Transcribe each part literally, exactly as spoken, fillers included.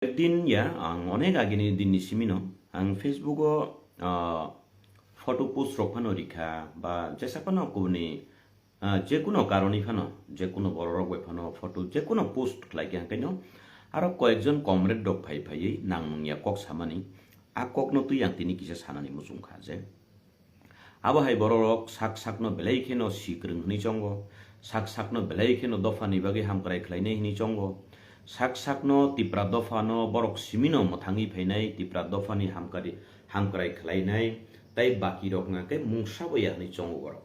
Din ya, ang onek agini dinni simino ang Facebook o, ah, photo post rok phano rikha, ba jesa phano kubuni, ah, jekuno karoni phano, jekuno bororok bai phano photo, jekuno post khlai khe hangkaino aro koyekjon comrade rok phai phaiwi nang nung ya kok samani, a kokno twi ang tini kisa sanani muchungkha je. Abo hai bororok sak sakno belai kheno si kwrwng hwnwi chongo, sak sakno belai kheno dophani bagwi hamkrai khlainai hwnwi chongo, sak sakno Tipra dophano borok simino mwthangwi phainai, Tipra dophani hamkari-, hamkrai khlainai, tei bakirok hwnkha khe mungsa bo ya hwnwi chongo borok.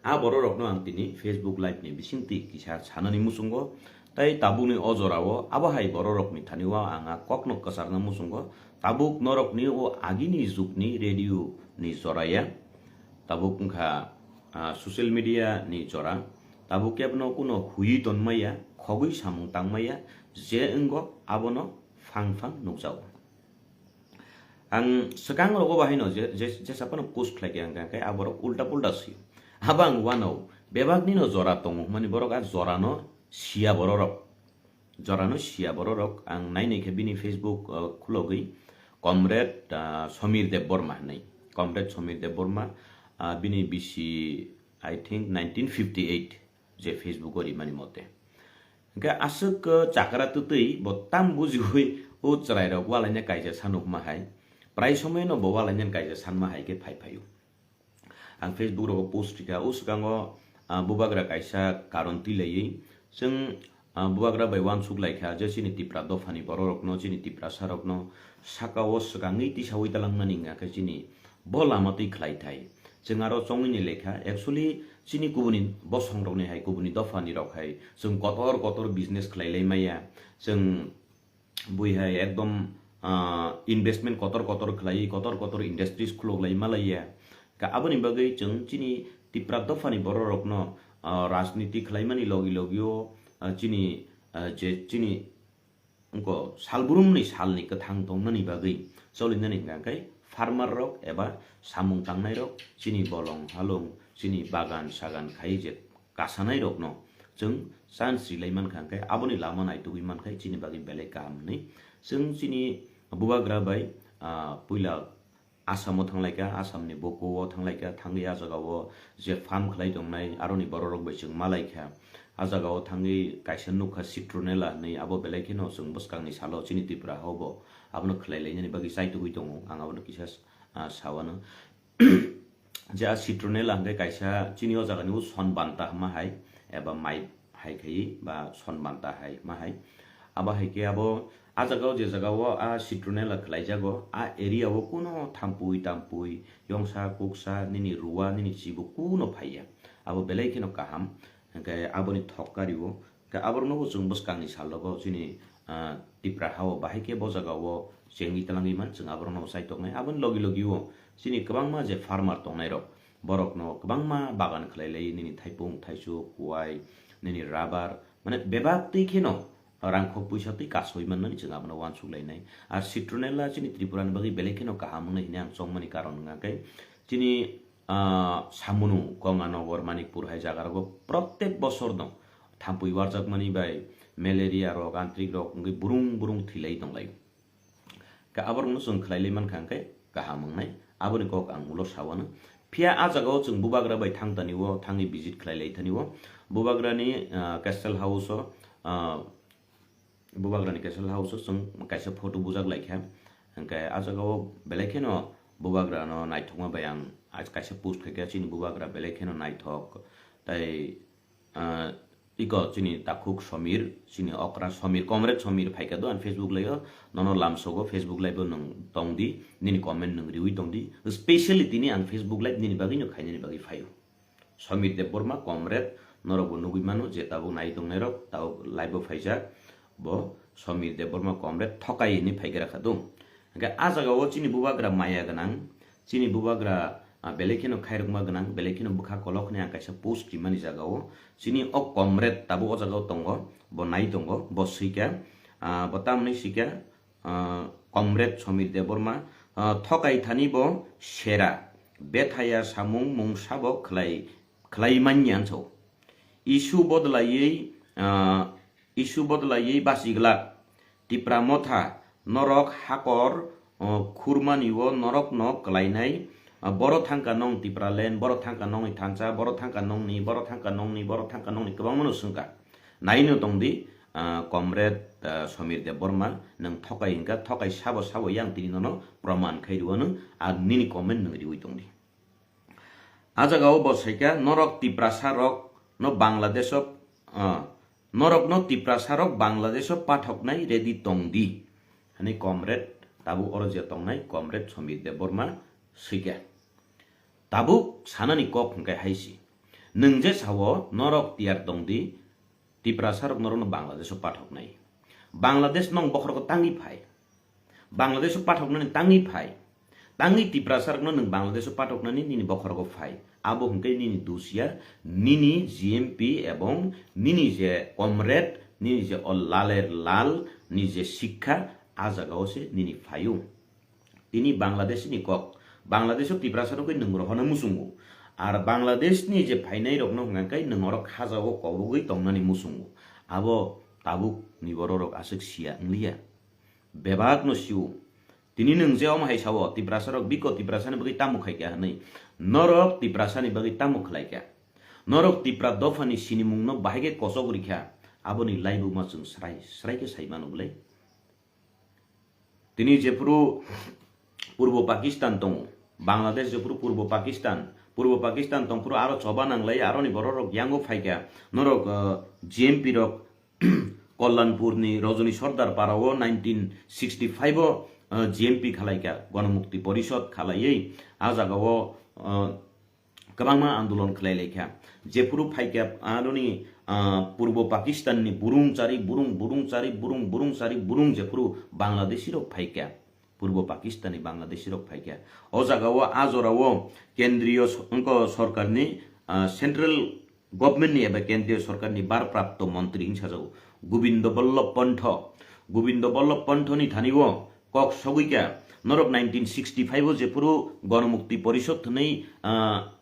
A bororokno ang tini Facebook Live ni bisingtwi kisa sanani muchungo, tei tabukni o jorao abo hai bororokni thani o ang a kokno kwcharna muchungo, tabuk norokni o agini jukni radio ni jora ya, tabuk wngkha, ah, social media ni jora, tabuk kebono kuno huiwi tonmaya, khogwi samung tangmaya, je wngo abono phang phang nukjago. Ang swkang rogo bahai no je, je, jesa phano post khlai khe ang khe aborok ulta pulta si. Abo ang wano bebak nino jora tongo hwnmani borok a jora no siya bororok. Jora no siya bororok ang nai nai khe bini Facebook, uh, khulogwi comrade, uh, Somir Debbarma hwnwi. Comrade Somir Debbarma, uh, bini bisi I think nineteen fifty eight je Facebook o rimani mote. Hingke aswk, uh, chakra twtwi bo tam bujiwi o chwrairok walaina kaisa sanukma hai, prai somoino bo walainani kaisa sanma hai khe phai phaio. Ang Facebook rogo post rikha, o swkango, ah, bubagra kaisa karon twi laiwi chwng, ah, bubagra bai uansuk laikha je chini Tipra dophani bororokno, chini Tiprasarokno sakao swkangwi tisaui talangmani wngkha khe chini bo lama twi khlai thai. Chwng aro chongwini lekha, actually chini kubuni bosongrokni hai, kubuni dophanirok hai chwng kotor kotor business khlai lai maya. Chwng bui hai ekdom, ah, investment kotor kotor khlai, kotor kotor industries khulok lai malaiya. Ka aboni bagwi chwng chini Tipra dophani bororokno, ah, rajniti khlaimani logi logio, ah, chini, ah, je chini wngkha salbrumni salni kwthang tongmani bagwi cholinani hwnkha khe farmer rok eba samung tangnairok chini bolong halong chini bagan sagan khai je kasanairokno chwng chance rilai mankha, hwnkhe aboni lama naitugwi mankha chini bagwi belai kaham hwnwi. Chwng chini bubagra bai, ah, puila Assam-o thanglaikha, Assam-ni bukuo thanglaikha, thangwi a jagao je farm khlai tongnai aroni bororok bai chwng malaikha. A jagao thangwi kaisa nukha Citronella hwnwi, abo belai kheno chwng bwskangni salo chini Tripura hao bo abono khlai lainani bagwi chaitugwi tongo, ang abono kisa, ah, sawano. Je a Citronella hwnkhe kaisa chini o jagani o son banta hwnma hai, eba mai hai khai ba son banta hai ma hai. Abo hai khe abo a jaga o je jaga o a Citronella khlai jago, a area o kuno thampui tampui, yongsa kuksa, nini ruwa, nini chibu kuno phaiya. Abo belai kheno kaham, hwnkhe aboni thok kari o Khe aborokno bo chwng bwskangni salogo chini, ah, Tipra hao bahai khe bo jagao chengwi twlangwi man, chwng aborokno bo chaitoknai. Aboni logi logi o chini kwbangma je farmer tongnairok, borokno kwbangma bagan khlai lai, nini thaipung, thaichuk, kuwai, nini rubber, mane bebak twi kheno rangkhok puisa twi kasoi mannani chwng abono uansuk lainai. Ar Citronella chini Tripura ni bagwi belai kheno kaham wngnai hwnwi ang chongmani karon wngkha khe chini ah, Samunu, Ganganagar, Manikpur hai jaga rogo protek bosor no thampui warjakmani bai malaria rok, antrik rok wngwi burung burung thwilai tonglai. Khe aborokno chwng khlai lai mankha hwnkhe kaham wngnai, aboni kok ang ulo sawano. Phiya a jagao chwng bubagra bai thang tani o, thangwi visit khlai lai thani o. Bubagrani, ah, guest house o, ah, Bubagrani guest house o chwng kaisa photo bujak laikha. Hwnkhe a jagao belai kheno bubagrano naithokma bai ang kaisa post khaikha, chini bubagra belai kheno naithok. Tai, ah, iko chini takhuk Somir, chini okra Somir, comrade Somir phaikha do, ang Facebook live o nono lamsogo, Facebook live o nwng tongdi, nini comment nwng riwi tongdi. Specially tini ang Facebook live nini bagwino khainani bagwi phaio. Somir Debbarma, comrade, norok bo nugwi mano je tabuk nai tongnairok, tabuk live o phaijak, bo Somir Debbarma, comrade, thokai hinwi phaigra kha do. Hwnkhe a jagao chini bubagra maya gwnang, chini bubagra, ah, belai kheno khairokma gwnang, belai kheno bwkha kolok hinwi ang kaisa post rimani jagao, chini o comrade tabuk o jagao tongo, bo nai tongo, bo swikha, ah, bo tamni swikha, ah, comrade Somir Debbarma, ah, thokai thani bo sera, bethaya samung mungsa bo khlai, khlai manya anso. Issue bodolaiwi, ah, issue bodolaiwi basi glak. Tipra Motha, norok hakor, o, khurmani o norokno kwlainai, a, boro thangka nong Tipraland, boro thangka nongni thansa, boro thangka nongni, boro thangka nongni, boro thangka nongni kwbangmano swngkha. Naino tongdi, a, Comrade, a, Somir Debbarma, nwng thokai hwnkha, thokai sabo sabo yang tini nono proman khai rwano, ar nini comment nwng riwi tongdi. A jagao bo saikha, norok Tiprasa rok no Bangladesh o, ah, norok no Tiprasa rok Bangladesh o pathoknai ready tongdi. Hani comrade tabuk oro je tongnai comrade Somir Debbarma swikha. Tabuk sanani kok hwnkhe haisi. Nwng je sao norok tiyar tongdi, Tiprasa rok norokno Bangladesh o pathoknai. Bangladesh nong bokhorok tangwi phai. Bangladesh o pathoknani tangwi phai. Tangwi Tiprasa rokno nwng Bangladesh o pathoknani nini bokhorok phai. Abo hwnkhe nini dusia, nini G M P ebong nini je comrade, nini je o laler lal, nini je sikha, a jagao se nini phaio. Tini Bangladesh ni kok, Bangladesh o Tiprasa rok nwng rohorna muchungo. Ar Bangladesh ni je phainai rokno hwnkha khe nwng oro khaja o kobogwi tongnani muchungo. Abo tabuk ni borok rok aswk sia wngliya. Bebak no sio. Tini nwng je omo hai sao, Tiprasa rok biko Tiprasa ni bagwi tamo khaikha hwnwi. Norok Tiprasa ni bagwi tamo khlaikha. Norok Tipra dopha ni sinimung no bahai khe kosok rikha. Aboni laibuma chwng srai srai khe sai mano bwle. Tini jephuru Purbo Pakistan tongo, Bangladesh jephuru Purbo Pakistan, Purbo Pakistan tongphuru aro choba nanglai, aroni borok rok yango phaikha. Norok, ah, G M P rok Kollanpur ni Rajani Sardar para o nineteen sixty five o, ah, G M P khalaikha, Ganamukti Porishad khalaiwi a jagao, ah, kwbangma andolon khlai laikha. Jephuru phaikha aroni, ah, Purbo Pakistan ni burung chari burung, burung chari burung, burung chari burung jephuru Bangladeshi rok phaikha, Purbo Pakistan ni Bangladeshi rok phaikha. O jagao a jorao kendriyo so-, wngkha sorkar ni, ah, central government ni eba kendriyo sorkar ni barprapto montri wngwi sajago Gobindo Ballabh Pantho. Gobindo Ballabh Pantho ni thani o kok sogwi kha, norok nineteen sixty five o jephuru Ganamukti Porishad hwnwi, ah,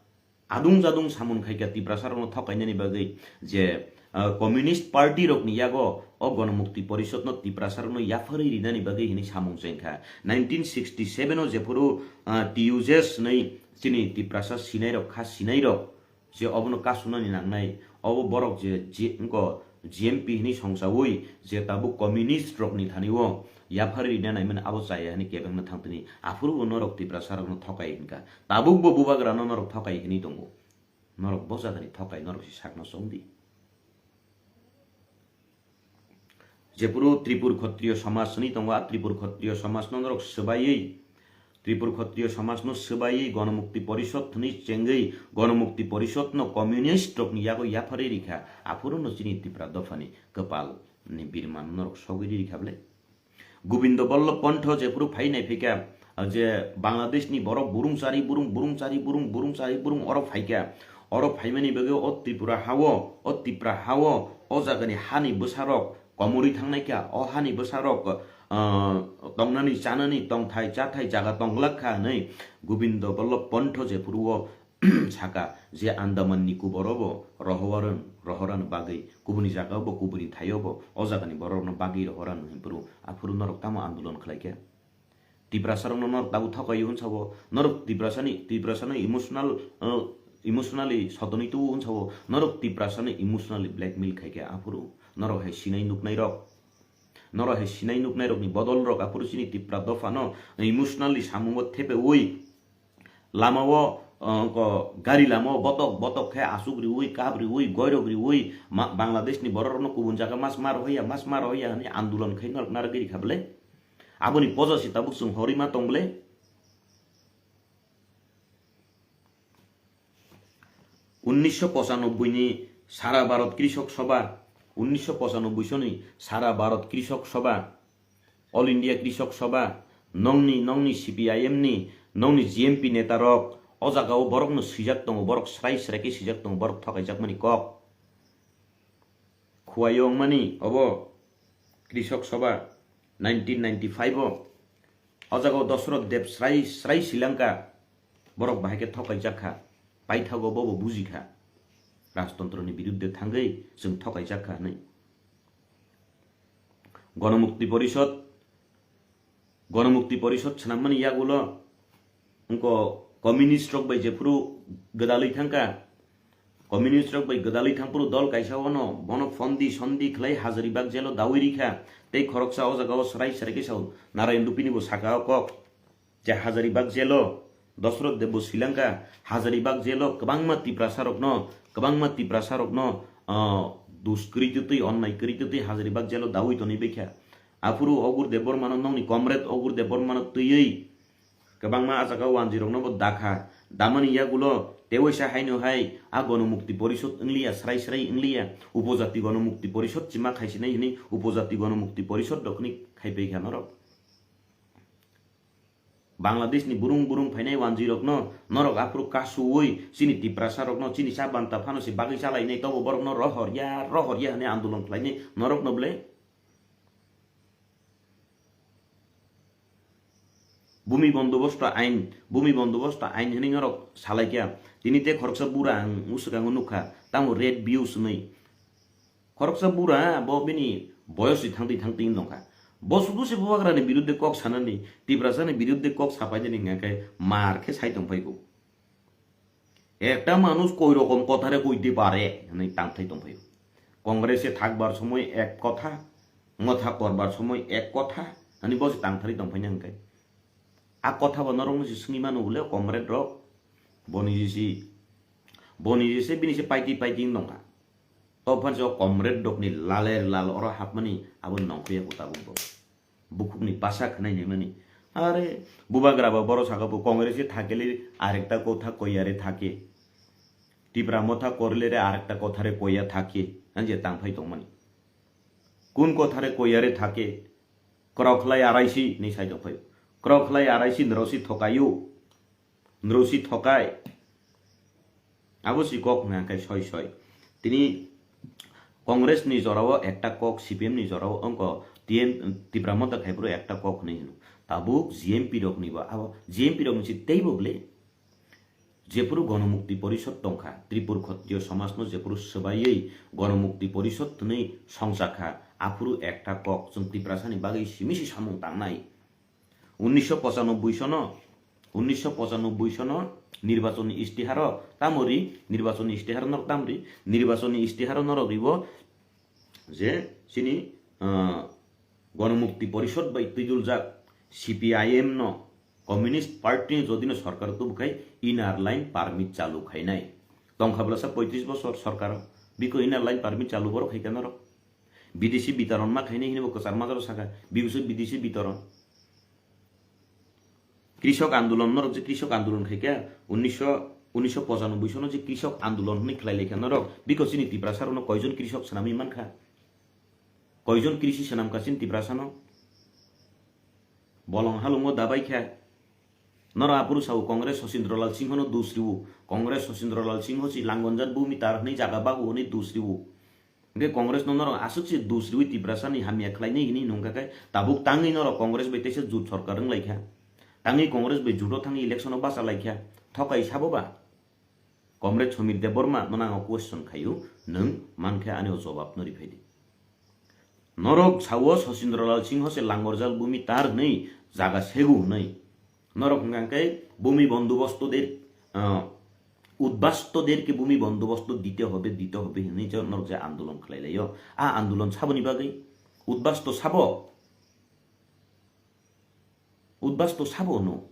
adung jadung samung khaikha Tiprasa rokno thokainani bagwi je, ah, Communist Party rokni yago o Ganamukti Porishad no Tiprasa rokno yapharwi rinani bagwi hwnwi samung chengkha. Nineteen sixty seven o jephuru, ah, T U J S hwnwi chini Tiprasa sinai rok kha sinai rok je obono kasunani nangnai, obo borok je, je wngko G M P hwnwi songchaui je tabuk communist rokni thani o yapharwi rina naimani abo chaya hwnwi kebengno thangtini. Aphuru bo norok Tiprasa rokno thokai hwnkha. Tabuk bo bubagrano norok thokai hwnwi tongo. Norok bo jagani thokai, norok se sakno chongdi. Jephuru Tripur Khotriyo Somaj hwnwi tongo, a Tripur Khotriyo Somajno norok swbaiwi, Tripur Khotriyo Somajno swbaiwi Ganamukti Porishad hwnwi chengwi Ganamukti Porishodno communist rokni yago yapharwi rikha, aphuruno chini Tipra dophani kwpalni birmano norok sogwi rikha bwle. Gobindo Ballabh Pantho jephuru phai nai phikha, je Bangladesh ni borok burung chari burung, burung chari burung, burung chari burung oro phaikha. Oro phaimani bagwi o Tripura hao, o Tipra hao, o jagani hani bwsarok komorwi thangnaikha, o hani bwsarok, ah, tongnani chanani tongthai chathai jaga tongglak kha hwnwi Gobindo Ballabh Pantho jephuru o saka je Andaman ni kuboro bo rohoran, rohoran bagwi kubuni jaga bo kubuni thaio bo o jagani borokno bagwi rohoran hinphuru aphuru norok tamo andolon khlaikha? Tiprasa rokno norok tabuk thokaio hwnsa bo, norok Tiprasani, Tiprasani emotional, uh, emotionally sotoni tubu hwnsa bo, norok Tiprasani emotionally blackmail khaikha aphuru norok hai sinai nuknai rok. Norok hai sinai nuknai rokni bodol rok aphuru chini Tipra dophano emotionally samungo thepeui lamao, uh, ko gari lamao botok botok khe asuk riui, kap riui, goirok riui, ma-, Bangladesh ni borok rokno kubun jaga mas ma rohorya, mas ma rohorya hwnwi andolon khai norok narwgwi rikha bwle. Aboni poja se tabuk chwng horwi ma tong bwle. Unnisho pochanobboi ni Sara Bharat Krishok Sabha, unnisho pochanobboi soni Sara Bharat Krishok Sabha, All India Krishok Sabha, nongni, nongni C P I M ni, nongni G M P neta rok, o jaga o borok no swijak tongo, borok srai srai khe swijak tongo, borok thokaijak mani kok. Khuaio wngmani obo Krishok Sabha nineteen ninety five o. O jaga o Dosroth Deb srai srai silangkha, borok bahai khe thokaijak kha, paithago bobo bujikha, rajtontro ni birudde thangwi chwng thokaijak kha hwnwi. Gonomukti Porishod, Gonomukti Porishod swnammani yagulo wngkha communist rok bai jephuru gwdalwi thangkha, communist rok bai gwdalwi thangphuru dol kaisa ono bono phondi sondi khlai hajari bak jelo dawi rikha, tei khoroksa o jaga o srai srai khe sao Narayan Rupini bo saka o kok. Je Hazaribagh jelo Dosroth Debbo Sri Lanka, Hazaribagh jelo kwbangma Tiprasa rokno, kwbangma Tiprasa rokno, ah, dus kwrwi twi, onnai kwrwi twi Hazaribagh jelo dawi tonwi baikha. Aphuru Ogur Debbarmano, nokni comrade Ogur Debbarmano twiwi kwbangma a jaga wanjwi rokno bo dakha. Damani yagulo tewaisa haino hai a Gonomukti Porishod wngliya, srai srai wngliya, Upojati Gonomukti Porishod chima khaisinai hwnwi Upojati Gonomukti Porishod rokni khaipaikha norok. Bangladesh ni burung burung phainai wanjwi rokno norok aphuru kasuwi chini Tiprasa rokno chini cha banta phano se bagwi chalainai tobo borokno rohor ya rohor ya hwnwi andolon khlainai norokno bwle bumi bondobosto ain, bumi bondobosto ain hwnwi norok salaikha. Tini tei khoroksa bura ang uswkango nukha, tamo red views hwnwi. Khoroksa bura bo bini boyos ni thangtwi thangtwi wng tongkha. Bo sudu se bubagrani biruddhe kok sanani, Tiprasani biruddhe kok sapainani hwnka khe mar khe sai tongphaigo. Ekta manush koi rokom kothare koite pare hwnwi tangthai tongphaio. Congress-e thakbar somoi ek kotha, motha korbar somoi ek kotha hwnwi bo se tangthari tongphaina hwnkai. A kotha bo norokno se swngwi mano bole comrade rok, boni jesi, boni jese bini se paiti paiti wng tongkha. Tophan se o comrade rokni laler lal oro hapmani abo nongkhuya bo tabuk bo. Bukhukni basa khwnai naimani. Are bubagra bo boro saka bo Congress-e thakele arekta kotha koyare thake. Tipra motha korlere arekta kothare koya thake. Hanje tangphai tongmani. Kun kothare koyare thake. Krokhlai araisi ni sai tongphai. Krokhlai araisi nrosi thokayu. Nrosi thokai. Abo si kok hwnka khe soi soi. Tini Congress ni jorao ekta kok, C P M ni jorao wngkha T M, Tipra Motha khai phuru ekta kok hwnwi hino. Tabuk G M P rokni bo, abo G M P rokni si teibo bwle. Jephuru Gonomukti Porishod tongkha, Tripur Khotriyo somajno jephuru swbaiwi Gonomukti Porishod hwnwi songchakha, aphuru ekta kok chwng Tiprasani bagwi simi si samung tangnai. Unnisho pochanobboi sono, unnisho pochanobboi sono nirbachoni istiharo tamori, nirbachoni istiharo norok tamori, nirbachoni istiharo norok ribo je chini, ah, Gonomukti Porishod bai twiduljak C P I M no, Communist Party no jodi no sorkar tubukhai inner line permit chalu khainai. Tongkha bwlasa poitris bosor sorkar, biko inner line permit chalu borok khaikha norok. Bidesi bitaron ma khainai hini bo kwchar majaro saka, bibusu bidesi bitaron. Krishok andolon norok je krishok andolon khaikha, unnisho, unnisho pochanobboi sono je krishok andolon hwnwi khlai laikha norok, biko chini Tiprasa rokno koijon krishok swnamwi mankha? Koijon krishi swnamkha chini Tiprasano? Bolong halungo dabai kha. Norok aphuru sao Congress Sachindralal Singhono dus riwo. Congress Sachindralal Singho si Langonjat bumi tar hwnwi jaga bago hwnwi dus riwo. Hwnkhe Congress no norok aswk se dus riwi Tiprasa ni hamya khlainai hwnwi nungkha khe tabuk tangwi norok Congress bai teisa jut sorkar wng laikha. Tangwi Congress bai jut o thangwi election o bacha laikha. Thokai sabo ba? Comrade Somir Debbarma nono ang question khaio, nwng mankhe ani o jobab no riphaidi. Norok sao Sachindralal Singho se Langorjal bumi tar hwnwi jaga segu hwnwi. Norok hwnkha khe bumi bondobosto der, ah, udbasto derke bumi bondobosto dite hobe, dite hobe hwnwi je norok je andolon khlai laio. A andolon saboni bagwi? Udbasto sabo? Udbasto sabo no?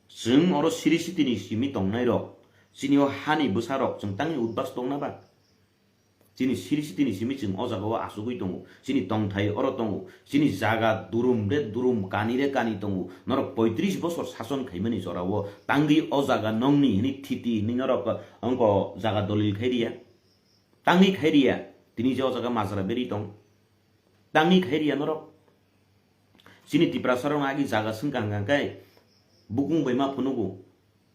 Chwng oro siri sitini simi tongnai rok, chini o hani bwsa rok chwng tangni udbas tongna ba? Chini siri sitini simi chwng o jaga o achugwi tongo, chini tongthai oro tongo, chini jaga durum re durum, kani re kani tongo. Norok poitris bosor sason khaimani jora o tangwi o jaga nongni hwnwi thiti hwnwi norok wngkha jaga dolil khai riya. Tangwi khai riya, tini je o jaga majra beri tong. Tangwi khai riya norok. Chini Tiprasa rok agi jaga swngkha hwnkha khe bukung bai ma phunugo.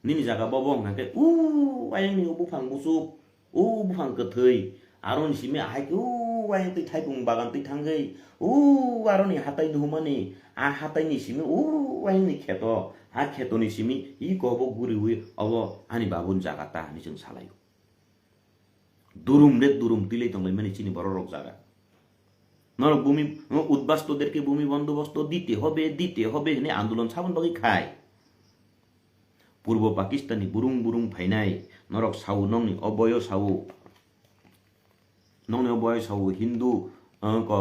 Nini jaga bobo hwnkha khe u ayang ni buphang buchuk, u buphang kwthwi, aro ni simi ahai khe u ayang twi thaipung bagan twi thangwi u aro ni hatai nuhumani, a hatai ni simi u ayang ni kheto, a kheto ni simi i kobo guriwi obo ani babun jaga ta hwnwi chwng salaio. Durum de durum twilai tonglaimani chini borok rok jaga. Norok bumi, উদ্বাস্তুদেরকে ভূমি বন্দোবস্ত দিতে হবে, দিতে হবে hwnwi andolon saboni bagwi khai. Purbo Pakistan ni burung burung phainai, norok sao, nongni oboyo sao, nongni oboyo sao, Hindu, eh, ko,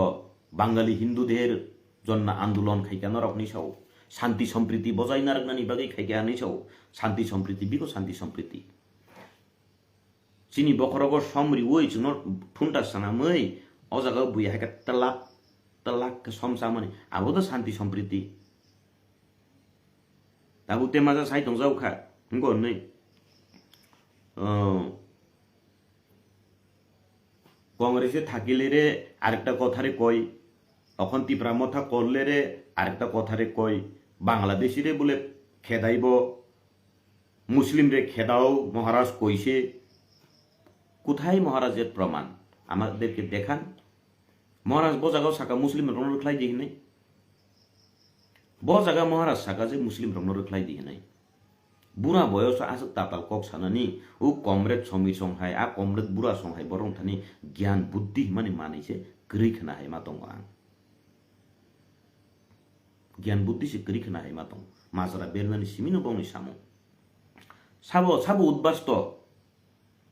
Bangali Hinduder jonna andolon khaikha norok ni sao, shanti sompriti bojai narwknani bagwi khaikha hinwi sao, shanti sompriti, biko shanti sompriti. Chini bokhorogo som riui chwngno phunta sanamwi, o jaga buya hai khe twlak, twlak khe som chamani, abo to shanti sompriti. Tabuk te maja sai tongjak kha, wngkha hwnwi. Oh, Congress-e thakile re arekta kothare koi, okhon Tipra Motha korle re arekta kothare koi, Bangladeshi re bole khedaibo, Muslim re khedao Maharaj koise, kuthai Maharaj er proman? Amaderke dekhan. Maharaj bo jaga saka Muslim rokno rwkhlai di hinwi. Bo jaga Maharaj saka je Muslim rokno rwkhlai di hinwi. Bura boyoso aswk tatal kok sanani, o comrade Somir song hai, a comrade bura song hai borok thani gyan buddhi himani manwi se kwrwi khna hai ma tongo ang. Gyan buddhi se kwrwi khna hai ma tongo. Majra bernani simino bongni samung. Sabo, sabo উদ্বাস্তু,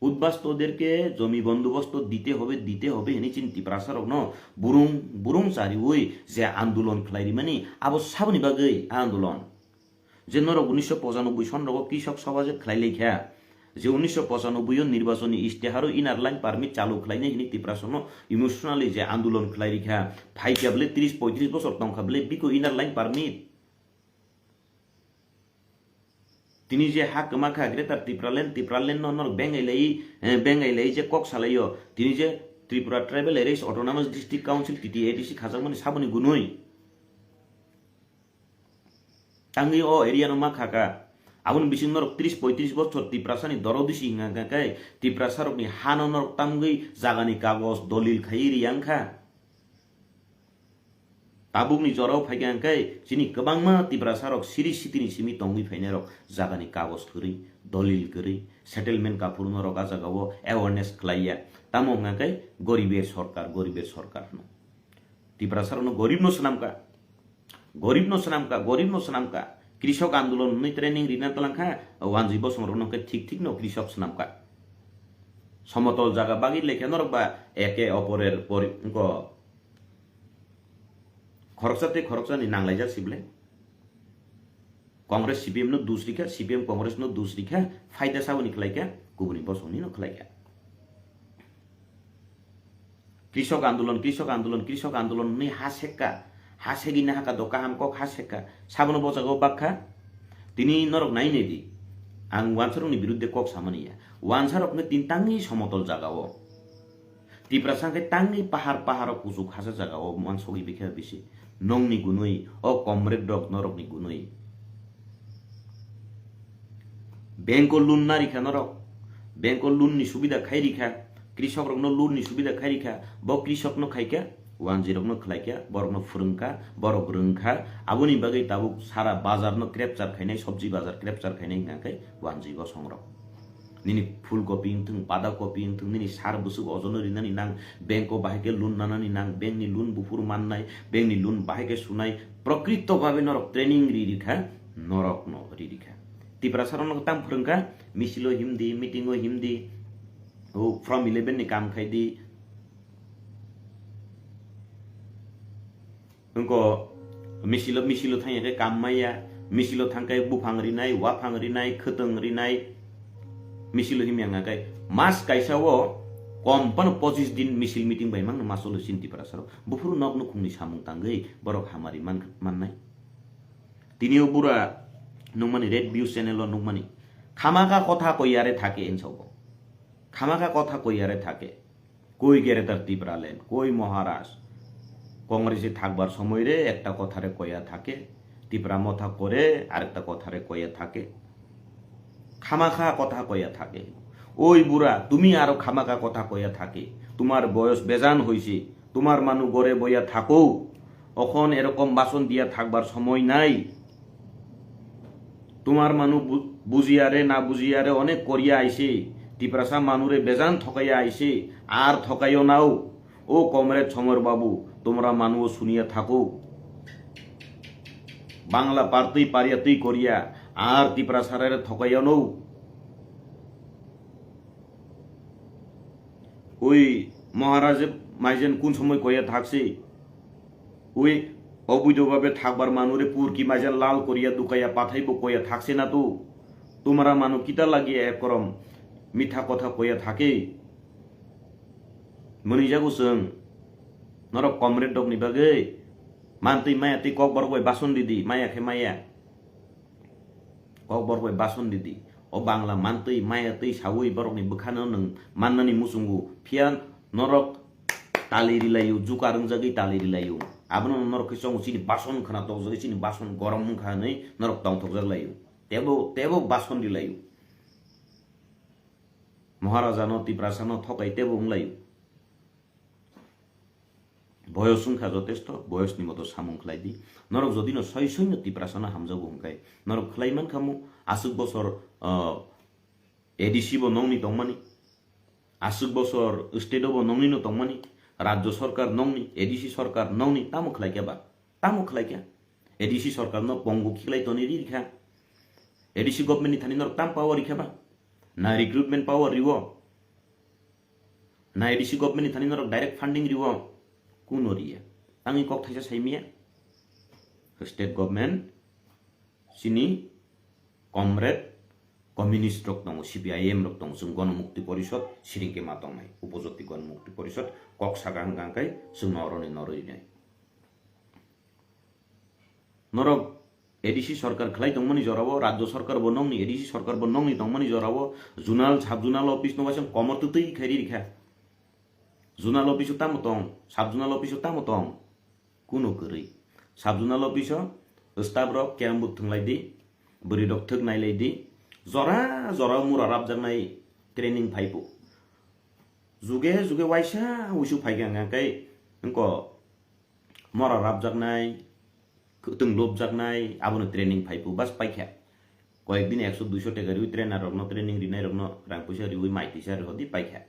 উদ্বাস্তুদেরকে জমি বন্দোবস্ত দিতে হবে, দিতে হবে hwnwi chini Tiprasa rokno burung, burung chariui je andolon khlai rimani, abo saboni bagwi andolon. Je norok unisho pochanoboi son rogo Krishok Sabha je khlai laikha, je unisho pochanoboi o nirbachoni istiharo inner line permit chalu khlainai hwnwi Tiprasa no emotionally je andolon khlai rikha, phaikha bole tris poitris bosor tongkha bole biko inner line permit. Tini je ha kwma kha Greater Tipraland, Tipraland no norok bengai lai, eh, bengai lai je kok salaio. Tini je Tripura Tribal Areas Autonomous District Council, T T A D C khajakmani saboni gunui. Tangwi o area no ma kha kha. Aboni bising norok tris poitris bochor Tiprasa ni dorodi si hinga kha khe Tiprasa rokni hano norok tamgwi jagani kagoj dolil khaiwi riyang kha. Tabukni jorao phaikha hwnkhe chini kwbangma Tiprasa rok siri sitini simi tongwi phainai rok jagani kagoj kwrwi, dolil kwrwi, settlement kaphuru norok a jagao awareness khlaiya. Tamo hwnkha khe goriber sorkar, goriber sorkar hwno. Tiprasa rokno gorib no swnamkha. Gorib no swnamkha, gorib no swnamkha. Krishok andolon hwnwi training rina talangkha, wanjwi bosong rokno khe thik thik no krishok swnamkha. Somotol jaga bagwi lekha norok ba eke oporer pori-, wngko khoroksa tei khoroksa ni nanglaijak sible. Congress C P M no dus rikha, C P M Congress no dus rikha, phaida saboni khlaikha, kubuni bosongni no khlaikha. Krishok andolon, krishok andolon, krishok andolon hwnwi ha sekka, ha segwi nahaka do kaham kok ha sekka, sabono bo jagao bakha. Tini norok nai nai di, ang wansarokni biruddhe kok samani ya, wansarokno tin tangwi somotol jagao. Tiprasa hwnkhe tangwi pahar paharo kuchuk hasa jagao mansogwi bikha bisi. Nongni gunui, o comrade rok norokni gunui. Bank o loan na rikha norok. Bank o loan ni subida khai rikha. Krishok rokno loan ni subida khai rikha. Bo krishok no khaikha, wanjwi rokno khlaikha, borokno phwrwngkha, borok rwngkha. Aboni bagwi tabuk sara bazar no capture khainai, sobji bazar capture khainai hwnkha khe wanjwi bosong rok. Nini phulkopi wngthung, badakopi wngthung, nini sar bwswk ojono rinani nang, bank o bahai khe loan nanani nang, bank ni loan buphuru mannai, bank ni loan bahai khe sunai, prokrito bhabe norok training ri rikha, norok no ri rikha. Tiprasa rok no tang phwrwngkha, misil o himdi, meeting o himdi, o form eleven ni kam khaidi, wngko misilo, misilo thangya khe kam maya, misilo thangkhe buphang rinai, waphang rinai, khwtwng rinai, misilo himya wngkha khe mas kaisa o kom phano pochis din misil meeting bai mangno masolo chini Tiprasa rok. Buphuru nok nukhungni samung tangwi borok hamari man-, mannai. Tini o bura nukmani Red View channel o nukmani. Khamakha kotha koi yare thake hinwi sao bo. Khamakha kotha koi yare thake. Koi Greater Tipraland, koi Maharaj. Congress-e thakbar somoire ekta kothare koya thake, Tipra Motha kore arekta kothare koya thake. Khamakha kotha koya thake. Oi bura, তুমি আরো খামাখা কথা কইয়া থাকে। তোমার বয়স বেজান হইছে। তোমার মানু ঘরে বইয়া থাকো। অখন এরকম ভাষণ দিয়া থাকবার সময় নাই। তোমার মানু বু-, বুঝিয়ারে না বুঝিয়ারে অনেক করিয়া আইছে। তিপ্রাসা মানুরে বেজান ঠকাইয়া আইছে। আর ঠকাইও নাও। ও কমরেড সমর বাবু, Tumra manuo suniya thaku. Bangla partwi pariya twi koriya, ar Tiprasarare thokaiya no. Ui Maharaj maijen kun somoi koya thaksi. Ui obuido babe thakbar manure purki maijen lal koriya dukaya pathai bo koya thaksi na tu. Tumra manu kita lagi ekorom mitha kotha koya thake. Mwnwi jago chwng. Norok comrade rokni bagwi mantwi maya twi kok borok bai bason didi, maya khe maya. Kok borok bai bason didi. O Bangla mantwi maya twi sawi borokni bwkhano nwng mannani muchungo. Phiya norok tali rilaio, jukar wngjagwi tali rilaio. Abono norok khe chongo chini bason khwna tokjagwi chini bason gorom wngkha hwnwi norok tongthokjak laio. Tebo, tebo bason rilaio. Maharajano, Tiprasano thokai tebo wnglaio. Boyos wngkha jotesto, boyosni moto samung khlai di. Norok jodi no soi soi no Tiprasano hamjago hwnkhe, norok khlai mankha mo aswk bosor, ah, A D C bo nongni tongmani, aswk bosor state o bo nongni no tongmani, rajyo sarkar nongni, A D C sarkar nongni, tamo khlai khe ba? Tamo khlai khe? A D C sarkar no pongo khiklai toni ri kha. A D C government ni thani norok tam power ri kha ba? Na recruitment power riwo. Na A D C government ni thani norok direct funding riwo, kuno riya. Tangwi kok thaisa saimiya. State government chini comrade communist rok tongo, C P I M rok tongo, chwng Gono Mukti Porishod siringke ma tongnai, Upajati Gono Mukti Porishod kok saka hwnkha hwnkhe chwngno oroni norwi rinai. Norok A D C sarkar khlai tongmani jorao, rajyo sarkar bo nongni, A D C sarkar bo nongni tongmani jorao, zonal, sub zonal office no waisa komor twtwi khairi rikha. Zonal office o tamo tong, sub zonal office o tamo tong, kuno kwrwi. Sub zonal office o staff rok kerambuk thwnglai di, bwrwi rok thwk nailai di, jora jora mura rapjaknai training phaipu. Juge juge waisa uisu phaikha hwnkha khe wngko mora rapjaknai, kwtwng lobjaknai, abono training phaipu bas paikha. Koyek din ekso duiso teka riwi trainer rokno, training rinai rokno rang puisa riwi mai tisa rihodi paikha.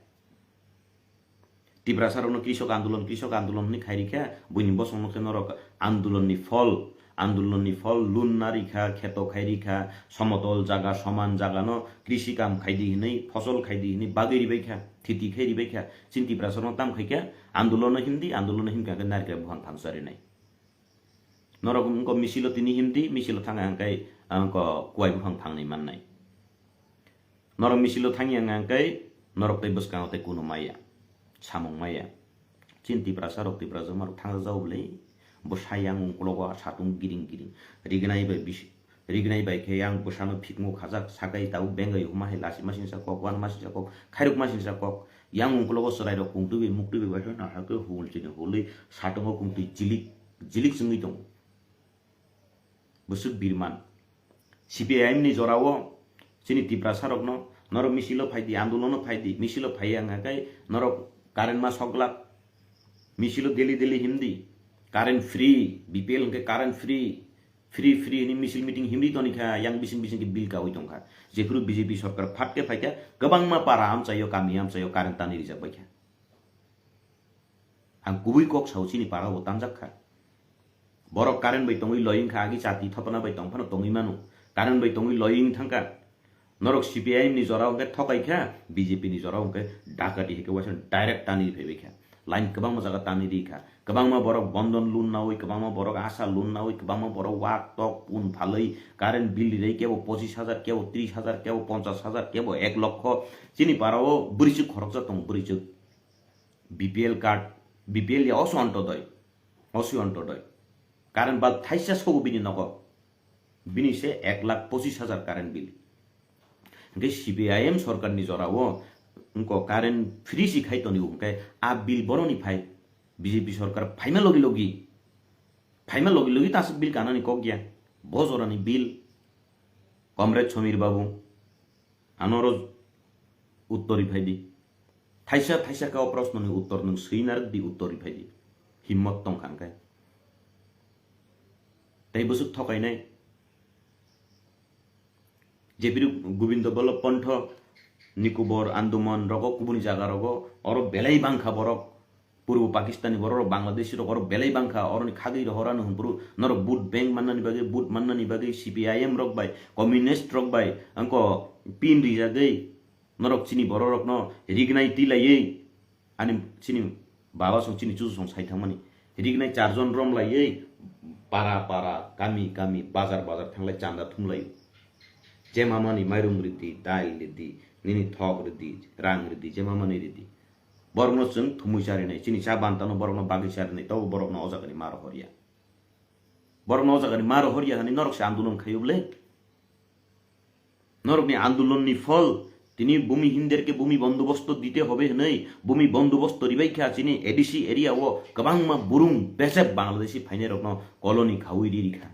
Tiprasa rokno krisok andolon, krisok andolon hwnwi khairikha, buini bosongno khe norok andolonni phol, andolonni phol lun narikha, kheto khairikha, somotol jaga, soman jagano krisi kam khaidi hwnwi, phosol khaidi hwnwi bagwi ribaikha, thiti khai ribaikha. Chini Tiprasa rokno tam khaikha, andolono himdi, andolono himkha khe narikra buphang phangsa rinai. Norok wngkha misilo tini himdi, misilo thangkha hwnkhe, wngkha kuwai buphang phangnwi mannai. Norok misilo thangya hwnkhe norok tei bwskango tei kunu maya, samung maya. Chini Tiprasa rok, Tiprasa rok thangjago bwle, bwsa yang uklogo satung giring giring. Rignai bai bis-, rignai bai khe yang bwsano phikmo khajak, sakai tabuk bengai huma hai lasi masingsa kok, wan masingsa kok, khairok masingsa kok. Yang uklogo chwrai rok kungtwi bai muktwi bai bai khe nahar khe hul chini hulwi satungo kungtwi jilik jilik chwngwi tongo. Bwswk birman. C P I M ni jorao chini Tiprasa rokno norok misilo phaidi, andolono phaidi, misilo phaiya hwnkha khe norok current ma soglak. Misilo daily daily himdi, current free, B P L hwnkhe current free, free free hwnwi misil meeting himdi tonikha, yang bising bising khe bill kaui tongkha. Jephuru B J P sorkar phat khe phaikha, kwbangma para amchaio, kami amchaio current tanwi rijak baikha. Ang kubui kok sao chini para bo tanjak kha. Borok current bai tongwi loying kha, agi chati thopana bai tong phano tongwi mano. Current bai tongwi loying thangkha. Norok C P I M ni jora hwnkhe thokai kha, B J P ni jora hwnkhe dakati hai khe waisa direct tanwi phaibai kha. Line kwbangma jaga tanwi ri kha. Kwbangma borok bondon loan nawi, kwbangma borok asa loan nawi, kwbangma borok wak tok pun phalwi current bill ri kebo pochis hajar, kebo tris hajar, kebo ponchas hajar, kebo ek lokho. Chini para o bwrwichwk khoroksa tongo, bwrwichwk. B P L card, B P L ya oso Antodoi, oso Antodoi. Current bulb thaisa sogo bini nogo. Bini se ek lakh pochis hajar current bill. Hwnkhe C P I M sorkar ni jora o wngko current free si khai toni hwnkhe a bill boroni phai B J P sorkar phaima logi logi, phaima logi logi ta aswk bill kanani kok ya. Bo jorani bill, Comrade Samir Babu, ano oro uttor ri phai di. Thaisa thaisa khe o proshno ni uttor nwng swi narwk di, uttor ri phai di. Himmot tong kha hwnkhe. Tei bwswk thokainai. Jephuru Gobindo Ballabh Pant, Nikobor Andaman rogo, kubuni jaga rogo, oro belai bangkha borok. Purbo Pakistan ni borok rok, Bangladeshi rok, oro belai bangkha, oroni khagwi rohor ano hwnphuru norok vote bank mannani bagwi, vote mannani bagwi C P I M rok bai, communist rok bai, angko pin rijagwi norok chini borok rokno rignai twi laiwi, ani chini baba song chini chuchu song sai thangmani, rignai charjon rom laiwi para para, kami kami, bazar bazar thanglai chanda thumlai. Je mamani mairum ridi, dail ridi, nini thok ridi, rang ridi, je mamani ridi. Borokno chwng thumui charinai, chini cha bantano borokno bagwi charinai, tobo borokno o jagani ma rohorya. Borokno o jagani ma rohorya hani norok se andolon khayo bwle. Norokni andolonni phol tini bhumi hinderke bhumi bondobosto dite hobe hwnwi bhumi bondobosto ribai kha chini A D C area o kwbangma burung bejep Bangladeshi phainai rokno colony khaui riri kha.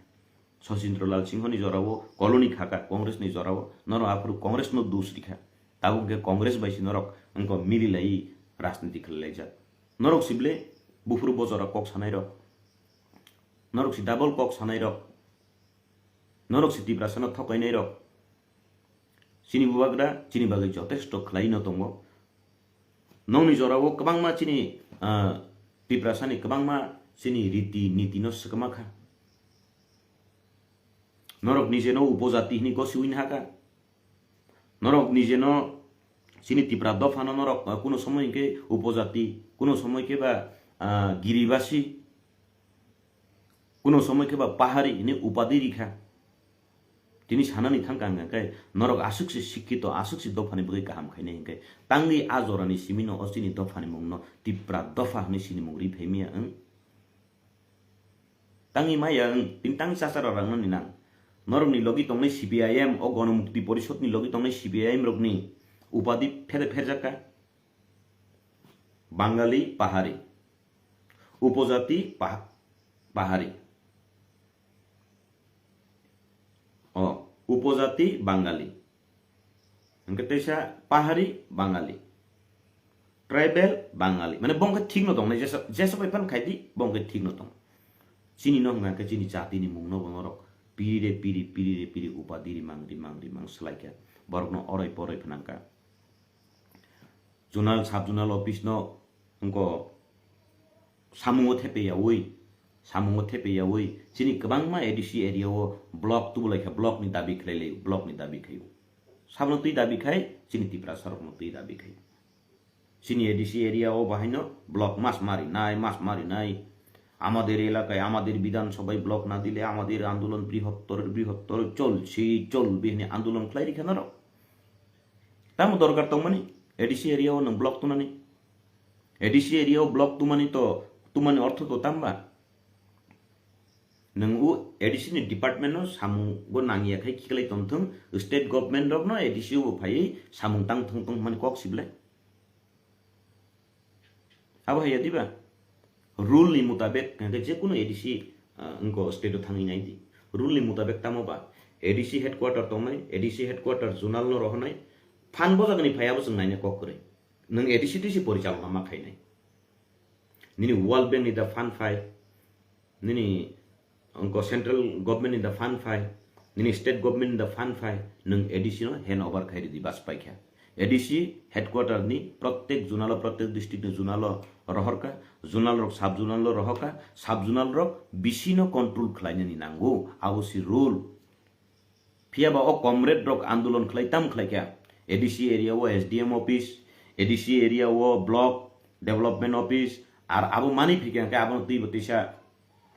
Sachindra Lal Singho ni jorao colony khaka Congress ni jorao, norok aphuru Congress no dos rikha. Tabuk khe Congress bai si norok wngkha mili lai rajniti khlai laijak. Norok si bwle buphuru bojora kok sanai rok. Norok si double kok sanai rok. Norok si Tiprasa no thokainai rok. Chini bubagra chini bagwi jotesto khlai no tongo. Nokni jorao kwbangma chini, ah, Tiprasani kwbangma chini riti niti no swkma kha. Norok nije no upojati hini gosi win haka. Norok nije no chini Tipra dopha no norok, ah, kuno somoi hwnkhe upojati, kuno somoi khe ba, ah, giribasi. Kuno somoi khe ba pahari hini upadi rikha. Tini sanani thangka hwnka khe norok aswk se sikkito, aswk se dophani bagwi kaham khainai hwnkhe tangwi a jorani simino o chini dophani mungno Tipra dopha hwnwi sinimung ri phaimaya wng? Tangwi maya wng, tini tangwi chacharo rangmani nang. Norokni logi tongnai C P I M, o Gonomukti Porishodni logi tongnai C P I M rokni upadi phede pherjakka. Bangali Pahari. Upojati Pah-, Pahari. O, upojati Bangali. Hwnkhe teisa Pahari Bangali. Tribal Bangali. Mane bongkhe thik no tong nai, jesa, jesa bai phan khai di, bongkhe thik no tong. Chini no hwnkha khe chini jati ni mung no bo norok piri re piri, piri re piri upadi rimang, rimang, rimang swlai kha. Borok no oroi poroi phnang kha. Zonal, sub zonal office no wngkho samungo thepe yaui, samungo thepe yaui, chini kwbangma A D C area o block tubulai kha, block ni dabi khlai lai, block ni dabi khaio. Sabno twi dabi khai, chini Tiprasa rokno twi dabi khai. Chini A D C area o bahaino block mas mari nai, mas mari nai. Amader elakaye, amader bidhan sabhaye block na dile, amader andolon brihottor, brihottor cholchi, cholbi hwnwi andolon khlai rikha norok. Tamo dorkar tongmani A D C area o nwng block tunani? A D C area o block tumani to, tumani ortho to tamba? Nwng o A D C ni department no samungo nangya khai khiklai tongthung, state government rok no A D C o bo phaiwi samung tang thung tong hwnmani kok sible. Abo hai ya diba? Rule ni mutabek hwnkhe je kunu A D C, ah, wngkho state o thangwi nai di. Rule ni mutabek tamo ba? A D C headquarter tongnai, A D C headquarter zonal no rohornai, phan bo jagani phai abo chwng naina kok kwrwi. Nwng A D C twi se porichalona ma khainai. Nini World Bank ni da fund phai, nini wngkho central government ni da fund phai, nini state government ni da fund phai, nwng A D C no hand over khai ridi bas paikha. A D C headquarter ni prottek zonal o, prottek district ni zonal o rohorkha, zonal rok sub zonal o rohorkha, sub zonal rok bisi no control khlainani nango, abo si rule. Phiya ba o comrade rok andolon khlai tam khlai kha. A D C area o S D M office, A D C area o block development office, ar abo mani phikha hwnkhe abono twi bo twisa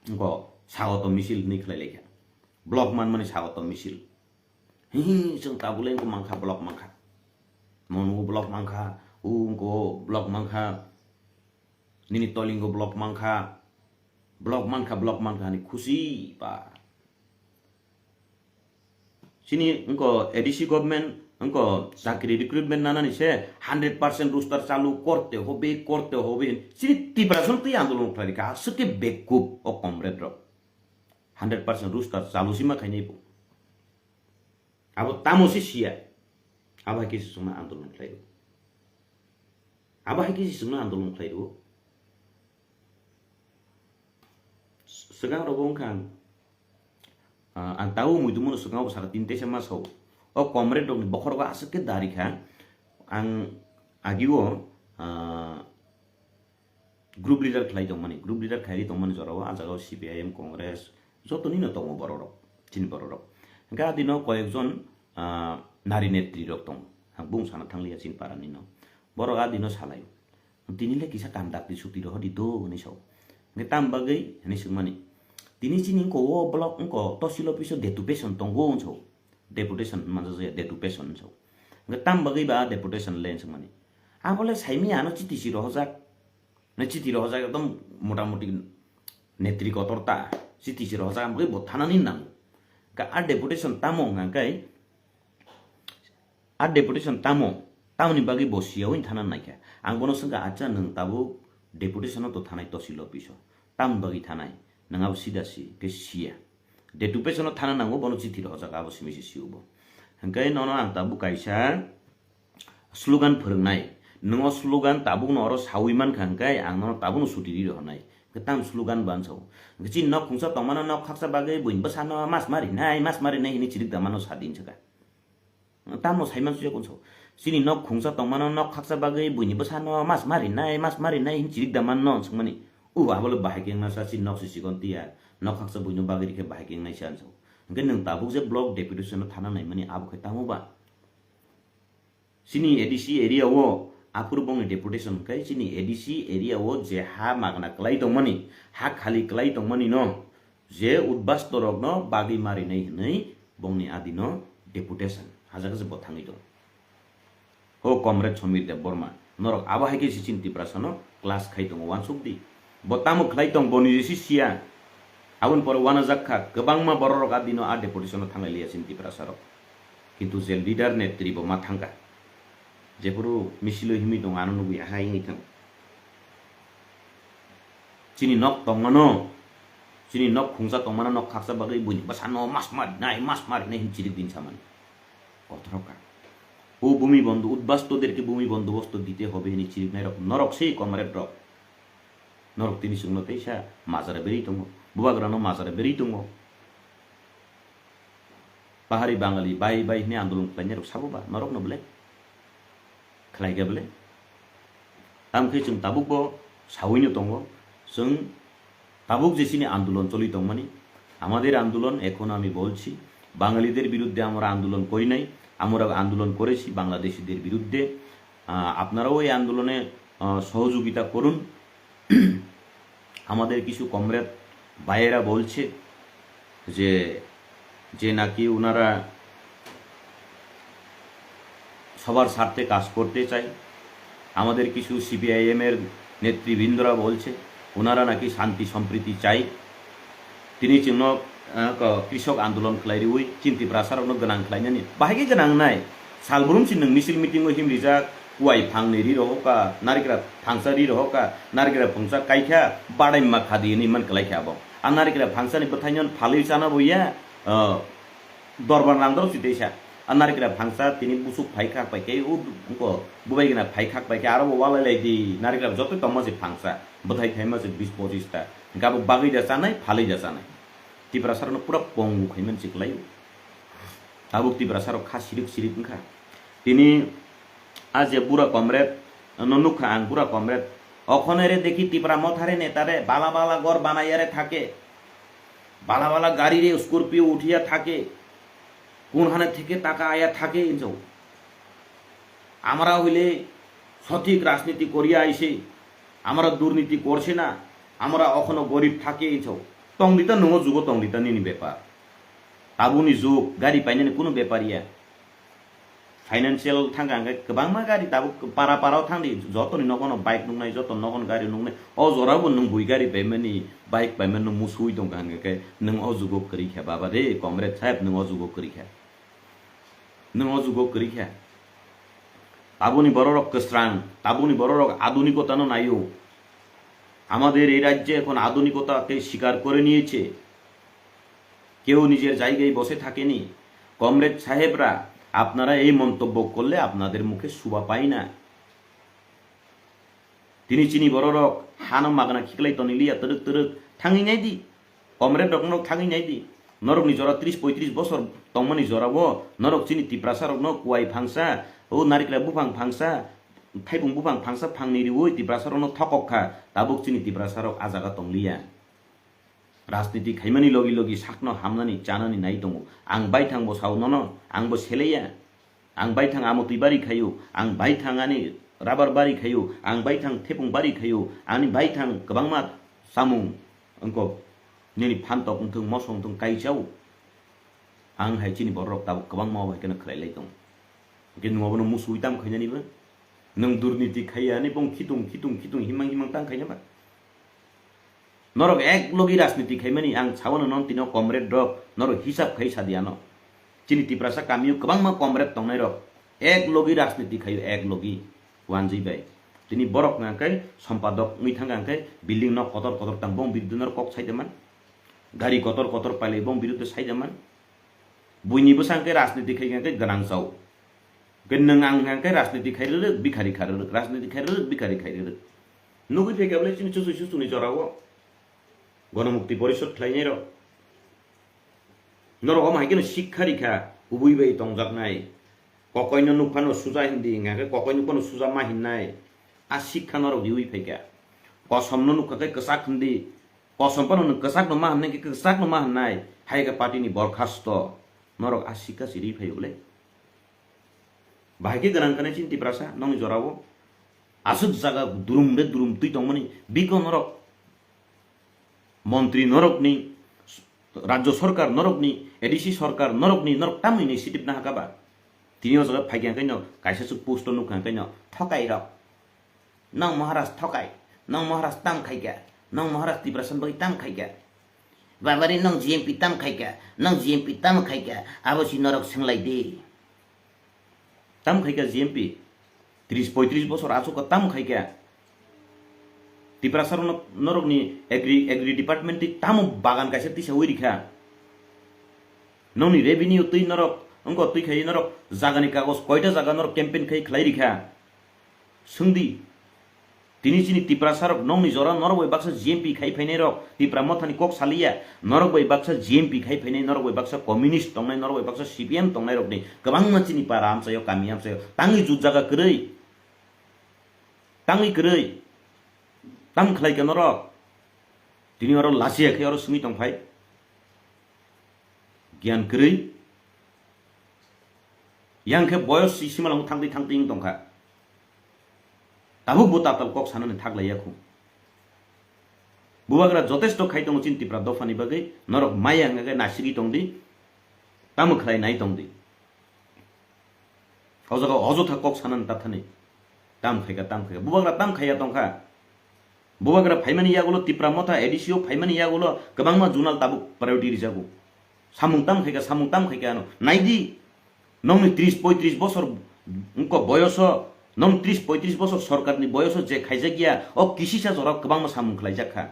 wngkho sagoto misil hwnwi khlai lai kha. Block manmani sagoto misil. Hi hi, chwng tabuk le wngkho mankha, block mankha. Mo nungo block mankha, o wngkho block mankha. Nini tolingo block mankha, block mankha, block mankha hani khusi ba. Chini wngkho A D C government wngkho chakri recruitment nanani se hundred percent roster chalu korte hobe, korte hobe hin. Chini Tiprasa no twi andolon khlai rikha, aswk khe bekup o comrade rok. Hundred percent roster chalu sima khainai bo. Abo tamo se siya. Abo hai khe se chwngno andolon khlai rwo. Abo hai khe se chwngno andolon khlai rwo. Swkang rogo wngkha ang, ah, ang tabuk muitu mano swkang bo sara tin teisa ma sao. O comrade rokni bokhorogo aswk khe dari kha. Ang agio, ah, group leader khlai tongmani, group leader khairi tongmani jorao, ah jagao C P I M, Congress, joto nino tongo bororok, chini bororok. Hingke adino koyekjon, ah, nari netri rok tongo. Ang bung sana thangliya chini para nino. Borok adino salai. Tini le kisa kam dakti suti rohodi do hinui sao. Hingke tam bagwi hinui swngmani. Tini chini wngko o block wngko tosil office o deputation tongo hinui sao. Deputation manjak jaya deputation hinui sao. Hingke tam bagwi ba deputation le hinui swngmani. Abo le saimi ano chiti si rohojak. Na chiti rohojak ekdom motamuti netri kotor ta. Chiti si rohojak ang bagwi bo thanani nango. Hingke a deputation tamo hingka khe A deputation tamo? Tamoni bagwi bo siya wng thana naikha? Ang bono swngkha, "Acha, nwng tabuk deputation-o to thanai tosil office-o. Tamoni bagwi thanai? Nwng abo sida si, khe siya. Deputation-o thana nango, bono chithi rohorjak, abo simi se sio bo." Hwnkhe nono ang tabuk kaisa slogan phwrwngnai. Nwng o slogan tabukno oro saui mankha, hwnkhe ang nono tabukno suti ri rohornai. Hwnkhe tam slogan bo ang sao. Hwnkhe chini nok khungsa tongmano nok khaksa bagwi buini bwsano mas marinai, mas marinai hinwi chirik da mano sa din swkha. Tamo saiman suya kunso. Chini nok khungsa tongmano nok khaksa bagwi buini bwsano mas marinai, mas marinai hin chirik da manno swngmani. U, abole bahai khe wngna sa chini nok si chikon tiya. Nok khaksa buino bagwi rikhe bahai khe wngnai se anso. Hwnkhe nwng tabuk je block deputation no thana naimani abo khe tamo ba? Chini A D C area o aphuru bongni deputation khe chini A D C area o je ha magna kwlai tongmani, ha khali kwlai tongmani no, je udbastorokno bagwi marinai hwnwi bongni adino deputation hajak se bo thangwi tong. Ho comrade Somir Debbarma, norok abo hai khe se chini Tiprasano class khai tongo, uansuk di. Bo tamo khlai tong, bo niji si siya. Aboni pore uanajak kha, kwbangma bororok a dino a deputation-o thanglai liya chini Tiprasarok. Kintu je leader netri bo ma thangkha. Jephuru misilo himwi tongo, ano nugwi ahai wngwi thang. Chini nok tongmano, chini nok khungsa tongmano, nok khaksa bagwi buini bwsano mas marinai, mas marinai hin chirik din samani. Kothorok kha. O bhumi bondho, udbastoderke bhumi bondobostho dite hobe hinwi chiriknairok norok se comrade rok. Norok tini chwngno teisa majra berwi tongo, bubagrano majra berwi tongo. Pahari Bangali bai bai hwnwi andolon khlainai rok sabo ba norokno bwle? Khlai khe bwle? Tamo khe chwng tabuk bo saui no tongo, chwng tabuk je chini andolon choli tongmani, আমাদের আন্দোলন এখনো আমি বলছি, বাঙালিদের বিরুদ্ধে আমরা আন্দোলন করি নাই, আমরা আন্দোলন করেছি বাংলাদেশিদের বিরুদ্ধে। আহ, আপনারাও এই আন্দোলনে, আহ, সহযোগিতা করুন। আমাদের কিছু কমরেড ভাইয়েরা বলছে যে, যে নাকি ওনারা সবার স্বার্থে কাজ করতে চায়। আমাদের কিছু সিপিআইএম এর নেতৃবৃন্দরা বলছে, ওনারা নাকি শান্তি সম্প্রীতি চায়। Tini chwngno, ah, ko-, krisok andolon khlai riwi, chini Tiprasarokno gwnang khlainani. Bahai khe gwnang nai? Salbrum si nwng misil meeting o him rijak, kuai phangni ri rohokha, narikra phangsa ri rohokha, narikra phangsa kaikha, badaima khadi hinwi man kwlai kha abo. A narikra phangsani bwthaino phalwi chana bo ya, ah, dorbar nangdoro si teisa. A narikra phangsa tini busuk phai khak pai khe, o, o, bubai gana phai khak pai khe, aro bo walai lai di, narikra joto tongma si phangsa, bwthai thaima si bis pochis ta. Hingke abo bagwi da chanai, phalwi da chanai. Tiprasarokno pura pongu khaimani se kwlaio. Tabuk Tiprasarok kha sirik sirik wngkha. Tini a je bura comrade no nukha ang, bura comrade, "Okhone re dekhi Tipra Motha re neta re, bala bala ghor banaiya re thake, bala bala gari re Scorpio uthiya thake, kun hane theke taka aya thake," hinjao. "Amra hoile sothik rajniti koriya aise, amra durniti korse na, amra okhono gorib thake," hinjao. Tongdita nungo jugo tongdita nini bepar. Tabuni jug, gari painani kunu bepar ya. Financial thangkha hingke kwbangma gari tabuk para para o thangdi, jotoni nogono bike nuknai, joto nogono gari nuknai. O jorabo nwng bui gari paimani, bike paimani nwng musui tongkha hingke khe nwng o jugo kwrwi kha baba de, comrade saheb, nwng o jugo kwrwi kha. Nwng o jugo kwrwi kha. Tabuni bororok kwsrang, tabuni bororok adunikotano naio. আমাদের এই রাজ্যে এখন আধুনিকতাকে স্বীকার করে নিয়েছে। কেউ নিজের জায়গায় বসে থাকেনি। কমরেড সাহেবরা, আপনারা এই মন্তব্য করলে আপনাদের মুখে শোভা পায় না। Tini chini bororok hano magna khiklai toniliya twrwk twrwk thangwi nai di. Comrade rok norok thangwi nai di. Norokni jora tris poitris bosor tongmani jorao norok chini Tiprasa rokno kuai phangsa, o narikra buphang phangsa, thaibung buphang phangsa phangni riwi Tiprasa rokno thokok kha, tabuk chini Tiprasa rok a jaga tong liya. Rajniti khaimani logi logi sakno hamnani chanani nai tongo. Ang baithang bo sao nono, ang bo seleya. Ang baithang amo twi bari khaio, ang baithang ani rubber bari khaio, ang baithang thepung bari khaio, ani baithang kwbangma samung wngkok. Nini phantok wngthung, mosong wngthung, kaisao. Ang hai chini borok tabuk kwbangma bai kheno khlai lai tongo. Hwnkhe nwng abono musuwi tam khainani bo? Nwng durniti khaiya ani bong khitung khitung khitung himang himang tang khaina ba? Norok ek logi rajniti khaimani ang sawano non tino comrade rok norok hisab khai sadi ano. Chini Tiprasa kamio kwbangma comrade tongnai rok ek logi rajniti khaio ek logi wanjwi bai. Tini borok hwnkha khe sompadok wngwi thangkha hwnkhe building nok kotor kotor tang bong biruddhe norok kok sai de man. Gari kotor kotor pailai bong biruddhe sai de man. Buini bwsa hwnkhe rajniti khai hwnkhe gwnang chao. Hwnkhe nwng ang hwnkhe rajniti khai rwrwk, bikhari kha rwrwk, rajniti khai rwrwk, bikhari khai rwrwk. Nugwi phaikha bwle chini chuchwi chuchuni jorao. Gonomukti Porishod khlainairok. Norok omo hai kheno sikha rikha, kubui bai tongjaknai. Kokoino nukphano suja hindi, hwnkha khe kokoino phano suja ma hinnai. A sikha norok riwi phaikha. Kosomno nukha khe kwchak hindi. Kosom phano nwng kwchakno ma hinnai khe kwchakno ma hinnai. Hai khe party ni borkhasto. Norok a sikha si ri phaio bwle. Bahai khe gwnang khanai chini Tiprasa nokni jorao. Aswk jaga durum re durum twi tongmani biko norok. Montri norokni, Rajya Sarkar norokni, A D C sarkar norokni, norok tamo initiative nahaka ba? Tini o jaga phaikha hwnkhe no kaisa swk post o nukha hwnkhe no thokai rok. Nang Maharaj thokai, nang Maharaj tam khaikha, nang Maharaj Tiprasa bagwi tam khaikha. Babari nang G M P tam khaikha, nang G M P tam khaikha, abo si norok swnglai di. Tam khaikha G M P? Tris poitris bosor achukha tam khaikha? Tiprasa rokno norokni agri, agri department twi tamo bagan kaisa tisawi rikha? Nokni revenue twi norok wngkha twi khai norok jagani kagoj koita jaga norok campaign khai khlai rikha? Swngdi. Tini chini Tiprasa rok nokni jora norok bai baksa G M P khai phainai rok Tipra Mothani kok saliya, norok bai baksa G M P khai phainai, norok bai baksa communist tongnai, norok bai baksa C P M tongnai rokni kwbangma chini para amchaio, kami amchaio tangwi jut jaga kwrwi, tangwi kwrwi, tam khlai khe norok? Tini oro lachiya khe oro swngwi tongphai, giyan kwrwi. Yang khe boyos si simalong thangtwi thangtwi wng tongkha. Tabuk bo tatal kok sanani thak laiya khu. Bubagra jotesto khai tongo chini Tipra dophani bagwi, norok maya wngkha khe nasigwi tongdi, tamo khlai nai tongdi. O jaga ojotha kok sanani tathani. Tam khaika, tam khaika. Bubagra tam khaiya tongkha. Bubagra phaimani yagulo Tipra Motha A D C o phaimani yagulo kwbangma junal tabuk priority rijago. Samung tam khaika, samung tam khaika ano. Naidi, nokni tris poitris bosor wngkha boyoso, nokni tris poitris bosor sorkarni boyoso je khaijak ya, o kisisa jorao kwbangma samung khlaijak kha.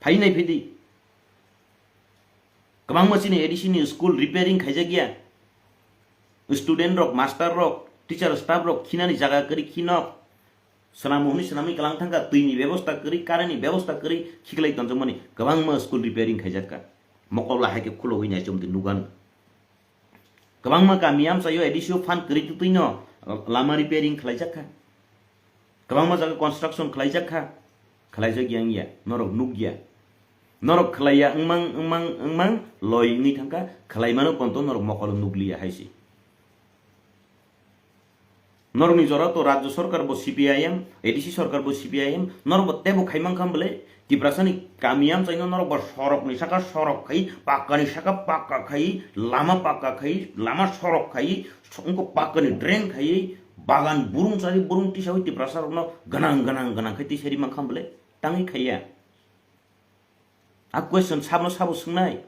Phainai phidi. Kwbangma chini A D C ni school repairing khaijak ya. Student rok, master rok, teacher staff rok khinani jaga kwrwi khinok. Swnamo hwnwi swnamwi kwlang thangkha, twini bebosta kwrwi, current ni bebosta kwrwi, khiklai tonjakmani kwbangma school repairing khaijak kha. Mokol lahai khe khulogwi naichomdi nugan. Kwbangma kami amchaio A D C o fund kwrwi twtwino lama repairing khlaijak kha. Kwbangma jaga construction khlaijak kha, khlaijak ya wngya, norok nukya. Norok khlaiya wngmang, wngmang, wngmang loi wngwi thangkha, khlaimano ponto norok mokolo nukliya hai se. Norokni jora to Rajya Sarkar bo C P I M, A D C Sarkar bo C P I M, norok bo tebo khaimang kha bwle, Tiprasani kami amchaino norok bo sorokni saka sorok khai, pakkani saka pakka khai, lama pakka khai, lama sorok khai, wngkha pakkani drain khai, bagan burung chari burung tisawi Tiprasa rokno gwnang gwnang gwnang khai tisari mankha bwle tangwi khaiya. A question sabno sabo swngnai.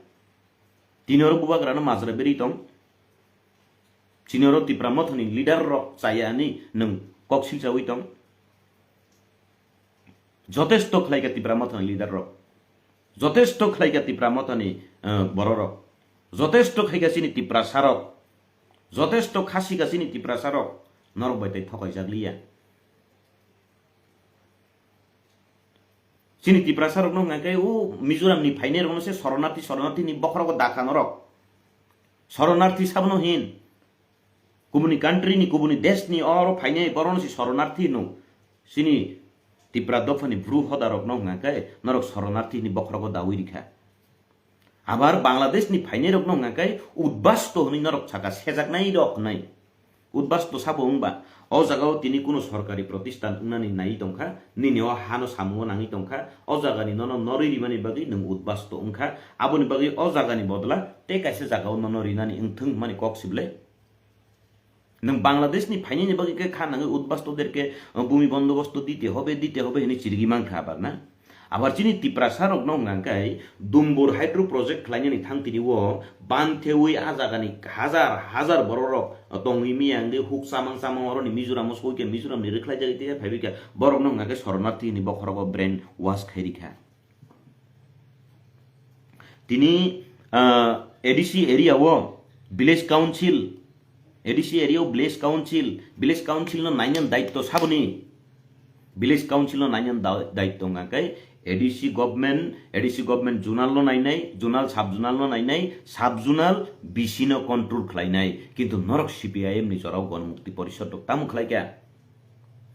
Tini oro bubagrano majra berwi tong. Chini oro Tipra Mothani leader rok chaya ani nwng kok silchawi tong. Jotesto khlaika Tipra Mothani leader rok. Jotesto khlaika Tipra Mothani, eh, bororok. Jotesto khaika chini Tiprasarok. Jotesto khasika chini Tiprasarok. Norok bai tai thokaijak liya. Chini Tiprasarokno hwnka khe o Mizoramni phainairokno se soronarthi, soronarthini bokhorogo dakha norok. Soronarthi sabono hin. Kubuni country ni, kubuni desh ni oro phainai borok no si soronarthi hino. Sini Tipra dopha ni bru hoda rok no hwnga khe norok soronarthi hini bokhorogo dawi rikha. Abar Bangladesh ni phainai rok no hwnga khe udbasto hwnwi norok saka, sejaknai rok hwnwi. Udbasto sabo wngba, o jaga o tini kuno sorkari protistan wngnani nai tongkha, nini o hano samungo nangwi tongkha, o jaga ni nono norwi rimani bagwi nwng udbasto wngkha, aboni bagwi o jaga ni bodla tei kaisa jaga o nono rinani wngthwng hwnmani kok sible. Nwng Bangladesh ni phainani bagwi khe kha nangwi udbasto derke, uh, bhumi bondobosto dite hobe, dite hobe hwnwi chirigwi mankha abar na. Abar chini Tiprasa rok no hwnga khe Dumbur hydro project khlainani thang tini o ban thewi a jaga ni hajar hajar borok rok tongwi miya wngwi huk chamang chamang oroni Mizoram o soi khe Mizoram ni rwkhlai jagwi tei phaiwi khe borok no hwnga khe soronarthi hwnwi bokhorogo brain wash khai rikha. Tini, ah, A D C area o village council, A D C area o village council, village council no nainani daitto saboni. Village council no nainani da-, daitto wngkha khe A D C government, A D C government zonal no nainai, zonal sub zonal no nainai, sub zonal B C no control khlainai. Kintu norok C P I M ni jorao Ganamukti Porishad rok tamo khlaikha?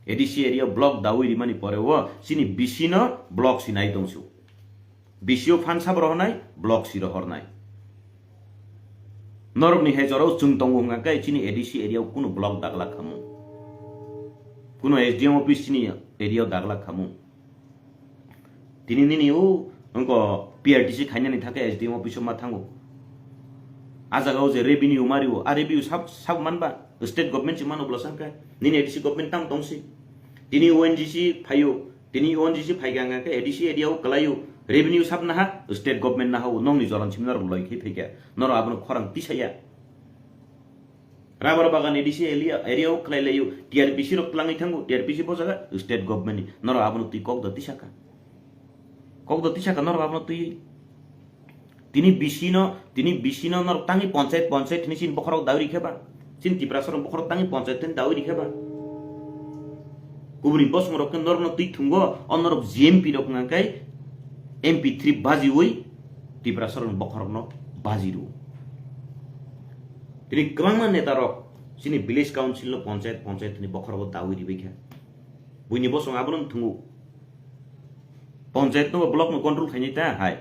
A D C area block dawi rimani pore o chini B C no block sinai tongsu. B C o phan sabo rohornai, block si rohornai. Norokni hai jorao chwng tongo hwnka khe chini A D C area o kuno block daglak khamu. Kuno S D M office chini area o daglak khamu. Tini nini o wngko P R T C khainani thakhe S D M office o ma thango. A jaga o je revenue mario, a revenue sab, sab manba state government si mano bwla sakha. Nini A D C government tam tongsi. Tini O N G C phaio, tini O N G C phaikha hwnka khe A D C area o kwlaio. Revenue sab naha, state government naha o, nokni joran simi norok loi khai phaikha. Norok abono khorang tisaya. Rubber bagan A D C area, area o khlai laio, T R P C rok tlangwi thango, T R P C bo jaga state government ni. Norok abono twi kok da tisaka. Kok da tisaka norok abono twi. Tini B C no, tini B C no norok tangwi panchayat, panchayat hini sin bokhorok dawi rikhe ba. Sin Tiprasa rok bokhorok tangwi panchayat hini dawi rikhe ba. Kubuni bosong rok khe norok no twi thungo, o norok G M P rok hwnka khe M P three bajiwi Tiprasa rok bokhorok no baji rwo. Tini kwbangma neta rok chini village council no panchayat, panchayat ni bokhorogo dawi ribai kha. Buini bosong abono thungo. Panchayat no block no control khainai ta hai.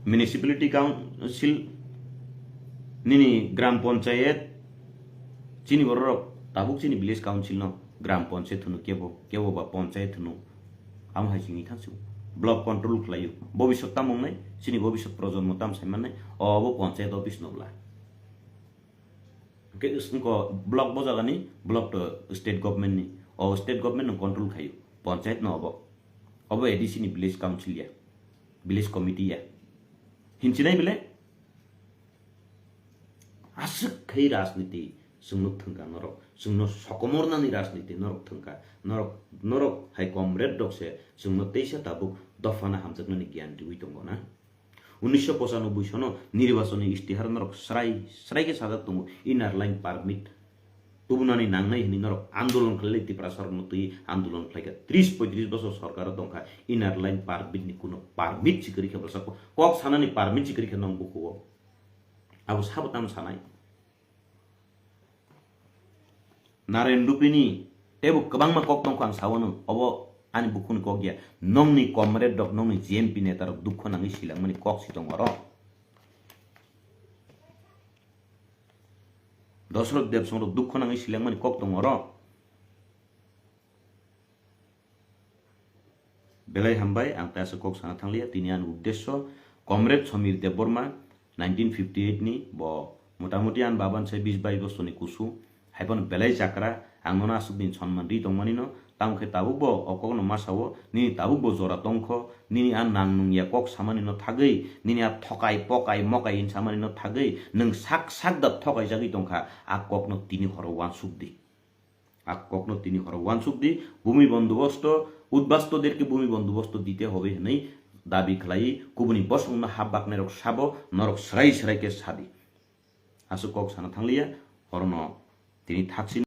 Municipality council nini gram panchayat chini borok tabuk chini village council no gram panchayat hwno kebo, kebo ba panchayat hwno. Amo hai chini thangsu block control khlaio. Bobisot tamo wngnai, chini bobisot projonmo tam sai mannai, o bo panchayat office no bwla. Hwnkhe wngko block bo jagani, block to state government ni. O state government no control khaio. Panchayat no obo. Obo A D C ni village council ya. Village committee ya. Hinchinai bele? Aswk khai rajniti chwngno thwngkha norok. Chwngno sokomornani rajniti norok thwngkha. Norok, norok hai comrade rok se chwngno teisa tabuk dophano hamjaknani giyan riwi tongo na? Unisho pochanoboi sono nirbachoni istihar norok srai srai khe sajak tongo, inner line permit tubunani nangnai hwnwi norok andolon khlailai, Tiprasa rokno twi andolon khlaikha. Tris poitris bosor sorkaro tongkha, inner line permit ni kuno permit si kwrwi khe bwlasa kok, kok sanani permit si kwrwi khe nong bukuo. Abo sabo tamo sanai? Naren Rupini teibo kwbangma kok tongkha ang sao no, obo ani bukhuni kok ya. Nongni comrade rok, nongni G M P neta rok dukho nangwi silangmani kok si tongo oro. Dosrok Debsong rok dukho nangwi silangmani kok tongo oro. Belai hambai, ang tei aswk kok sana thangliya. Tini ani uddesyo Comrade Samir Debbarma, nineteen fifty eight ni, bo motamuti ani baban se bis bais bosorni kusu, hai phano belai chakra, ang nono aswk din sonman ri tongmani no, tamo khe tabuk bo o kokno ma sao, nini tabuk bo jora tongkho, nini a nang nung ya kok samani no thagwi, nini a thokai pokai mokai hin samani no thagwi, nwng sak sak da thokai jagwi tongkha, a kokno tini horo uansuk di. A kokno tini horo uansuk di, bhumi bondobosto, udbasto derke bhumi bondobosto dite hobe hwnwi dabi khlai, kubuni bosongno hap baknairok sabo, norok srai srai khe sadi. Aswk kok sana thangliya, horono tini thaksin.